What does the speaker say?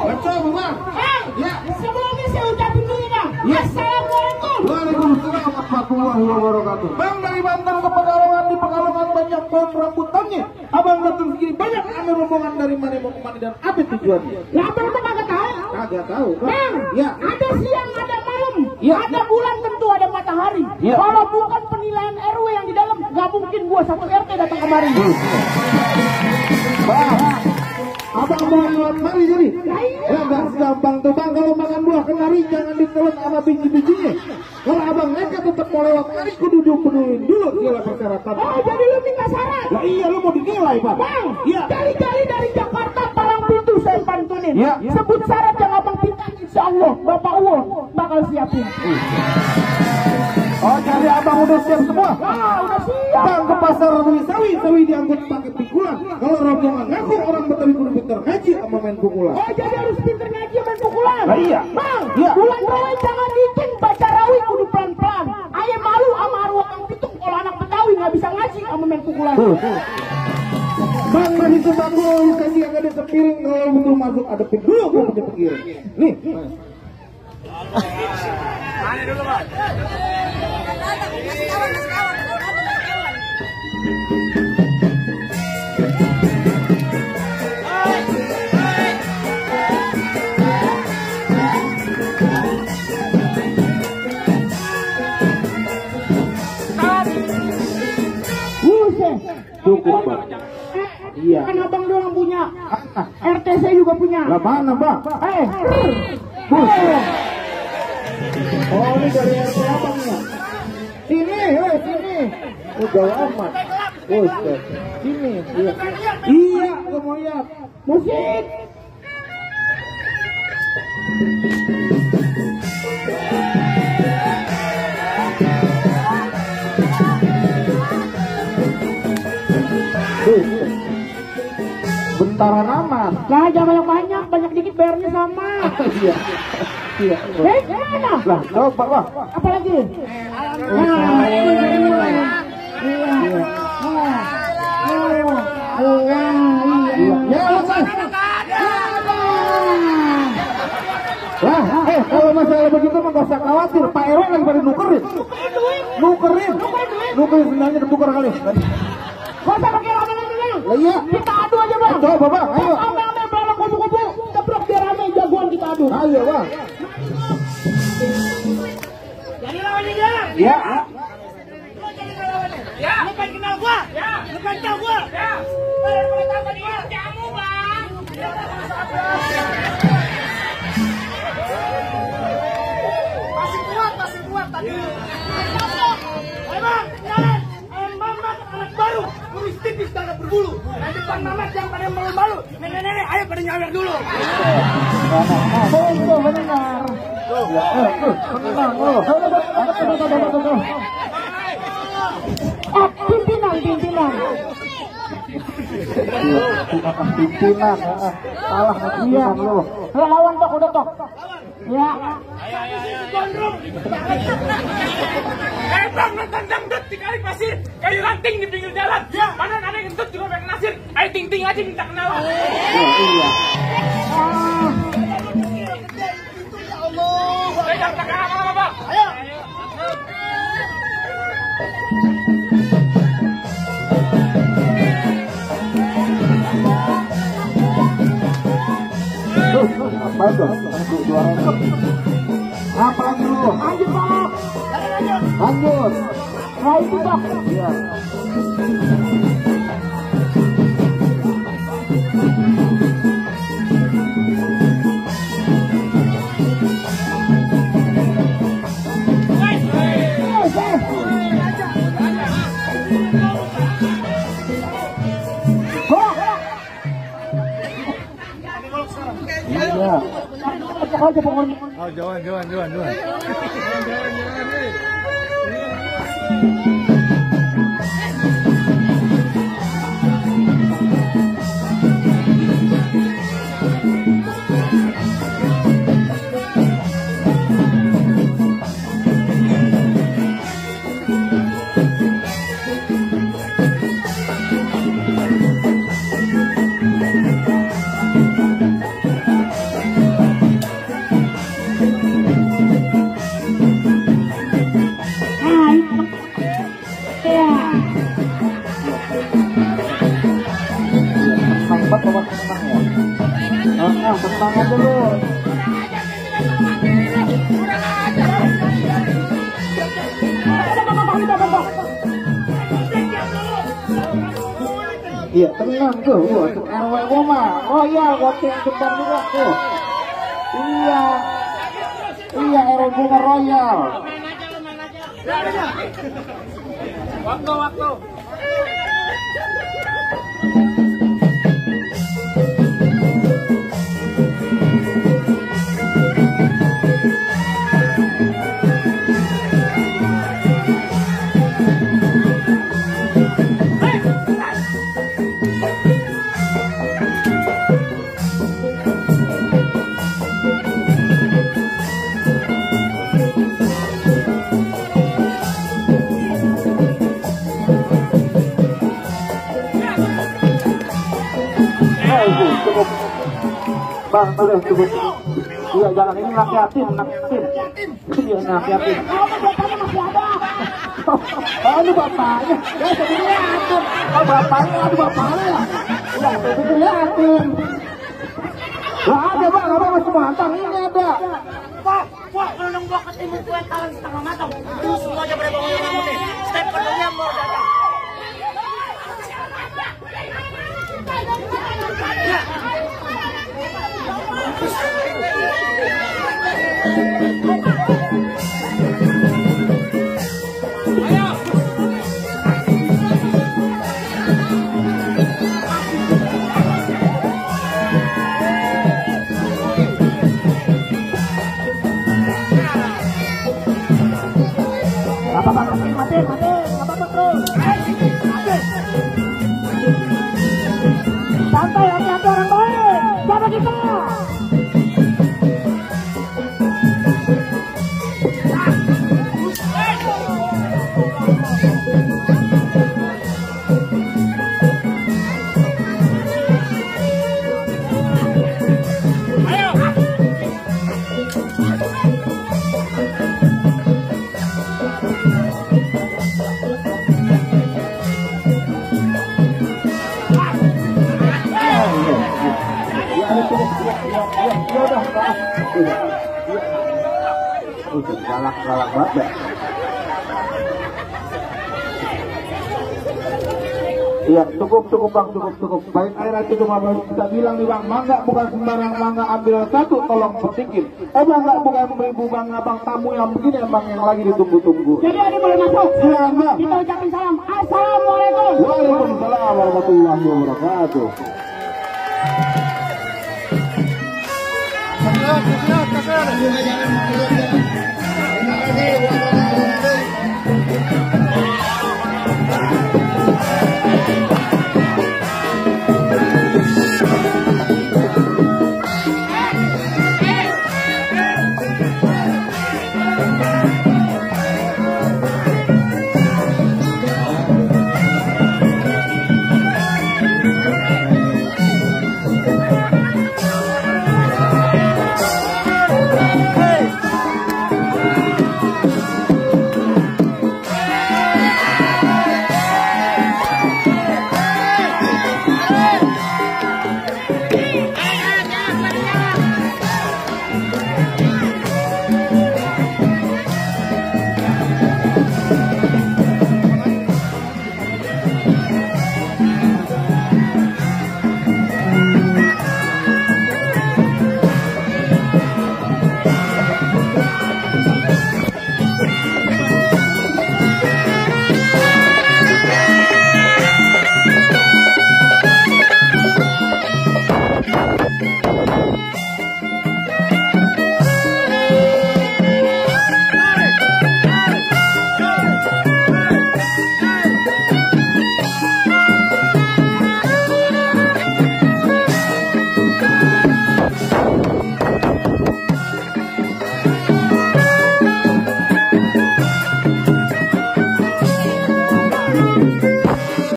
Betul, Bang. Ya. Sebelumnya saya ucapin dulu, Bang. Ya. Assalamualaikum. Waalaikumsalam warahmatullahi wabarakatuh. Bang dari Banten ke Pekalongan, di Pekalongan banyak pohon rambutannya. Abang datang segini banyak ambil rombongan dari mana mau kemana dan apa tujuannya? Ya, Abang tuh kagak tahu. Kagak tahu. Bang, Ya. ada siang, ada malam, Ya. ada bulan, tentu ada matahari. Ya. Kalau bukan penilaian RW yang di dalam, nggak mungkin gua satu RT datang kemari. Bang, abang mau lewat mari jadi. Nah, iya. Ya nggak segampang tuh bang, kalau makan buah kenari jangan ditelan sama biji-bijinya. Kalau abang nekat tetap mau lewat mari, kudu pedulin dulu segala persyaratan. Oh, jadi lu minta syarat? Lah iya, lu mau dinilai pak. Bang, Iya. dari Jakarta Palang Pintu saya pantunin. Ya. Sebut syarat yang abang minta, insya Allah Bapak Uwo bakal siapin. Oh jadi abang udah siap semua? Wah, udah siap. Bang ke pasar sawi diangkut pakai pikulan. Kalau rombongan ngaku orang Betawi kudu pinter ngaji sama main pukulan. Oh, jadi harus pinter ngaji main pukulan. Lah iya. Bang, Iya. bulan rawi jangan dikit, baca rawi kudu pelan-pelan. Ayo malu sama arwah Kang Pitung kalau anak Betawi nggak bisa ngaji sama main pukulan. Bang masih sembako kasih yang ada sepiring, kalau betul masuk ada dulu gua punya pikiran. Nih. Mana dulu, Bang? Buset. Cukup bang. Iya. Kan abang doang punya. Ah, RT saya juga punya. lah mana bang? Buset. Oh ini dari RT abang ya? Sini, sini. Oh jauh amat. Oh sini. Iya. Iya, gua mau lihat. Musik. Bentaran amat. Lah jangan banyak, banyak dikit bayarnya sama. Iya. Iya. Mana? Lah, coba bang. Apa lagi? Ya, lah, kalau masalah begitu mah gak usah khawatir. Pak RW lagi pada nukerin. Nukerin sebenarnya ditukar kali. Gak usah pakai rame-rame. Lah iya. Kita adu aja bang. Coba bang, ayo. Rame-rame berapa kubu-kubu. Ceplok biar rame jagoan kita adu. Ayo bang. Jadi lawannya dia. Ya. Ya. Lu kan kenal gua. Ya. Lu kan tahu gua. Ya. Boleh tambah dia. Kamu, Bang. Masih kuat tadi. Ayo, Bang, jalan. Mamat anak baru, kumis tipis dan berbulu. Di depan Mamat yang pada malu-malu. Nenek-nenek, ayo pada nyawer dulu. Betul, benar. Tenang, Pimpinan. Pimpinan, salah pimpinan lo. Lawan tok udah tok. Ya. Gondrong. Bang, nonton dangdut di kali pasir. Kayu ranting di pinggir jalan. Mana ada yang ngentut juga pengen nasir. Ayo ting-ting aja minta kenalan. Iya. Ya Allah. Ayo jangan takkan apa-apa, Bang. Ayo. Apa itu? Apa lagi lu? Lanjut balap. Lanjut. Nah itu bang. Iya. Iya. Aja pokoknya. Oh, jalan. Nah, tenang aja lu. Iya, tenang tuh. Untuk RW gua mah royal, goceng jembar juga tuh. Iya. Iya, RW gua mah royal. Waktu. Cukup. Bang, udah cukup. Iya, jangan ini nasihatin. Iya, nasihatin. Aduh bapaknya. Ya, sebetulnya atur. Oh, bapaknya, aduh bapaknya. Ya, sebetulnya atur. Lah ada bang, abang masih mantang ini ada. Pak, kalau nunggu ketemu kue talan setengah matang, lu semua aja pada bangun kamu nih. Step keduanya mau datang. Santai, hati-hati orang baik. Siapa kita? Galak banget. Iya, cukup bang, cukup. Baik air aja cuma kita bilang nih bang, mangga bukan sembarang mangga, ambil satu, tolong petikin. Mangga bukan beribu mangga bang, tamu yang begini bang yang lagi ditunggu-tunggu. Jadi ada boleh masuk. Silakan bang. Kita ucapin salam. Assalamualaikum. Waalaikumsalam warahmatullahi wabarakatuh. Kasih.